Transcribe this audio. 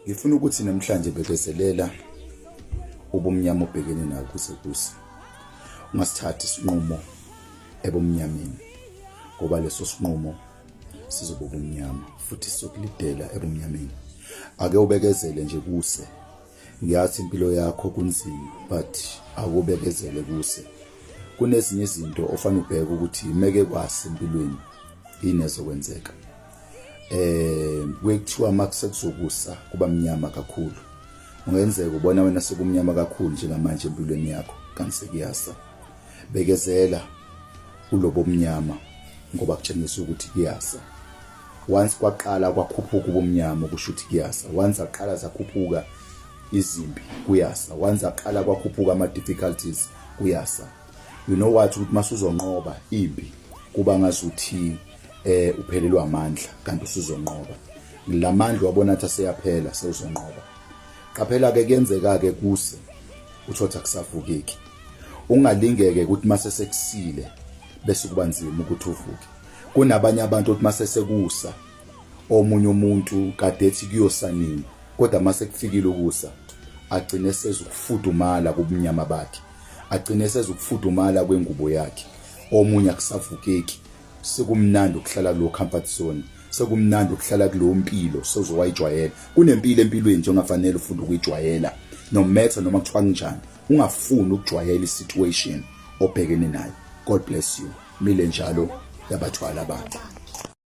Ngifuna ukuthi namhlanje bekezelela ubumnyama obhekene nako kuze kuse. Ungasithathi isinqumo ebumnyameni ngoba leso sinqumo sizoba ubumnyama futhi sizokulidela ebumnyameni. Ake ubekezele nje kuse. Ngiyathi impilo yakho kunzima but akubekezele kuse. Kunezinye izinto ofanele ubheke ukuthi meke kwase empilweni yini ezokwenzeka. Kuye kuthiwa makusekuzokusa kuba mnyama kakhulu. Ungenzeka ubona wena sekumnyama kakhulu njengamanje empilweni yakho kanti sekuyasa. Bekezela kulobo mnyama ngoba kutshengisa ukuthi kuyasa. Once kwaqala kwakhuphuka ubumnyama kusho ukuthi kuyasa. Once aqala zakhuphuka izimpi kuyasa. Once aqala kwakhuphuka ama difficulties kuyasa. You know what, ukuthi masuzonqoba impi kuba ngazuthi uphelelwa amandla kanti usuzonqoba. Lamandla wabona athi aseyaphela sewuzonqoba. Qaphela ke kuyenzeka ke kuse uthothi akusavukeki. Ungalingeke ukuthi mase sekusile bese kuba nzima ukuthi uvuke. Kunabanye abantu othi mase sekusa omunye umuntu kade ethi kuyosa nini kodwa mase kufikile ukusa agcine sezukufudumala kubumnyama bakhe, agcine sezukufudumala kwengubo yakhe. Omunye akusavukeki, sekumnandi ukuhlala kulo comfort zone, sekumnandi ukuhlala kuleyo mpilo sewuzowayijwayela. Kunempilo empilweni nje ongafanele ufunde ukuyijwayela no matter noma kuthiwa kunjani, ungafuni ukujwayela isituation obhekene nayo. God bless you. Mile njalo yabathwala abantu.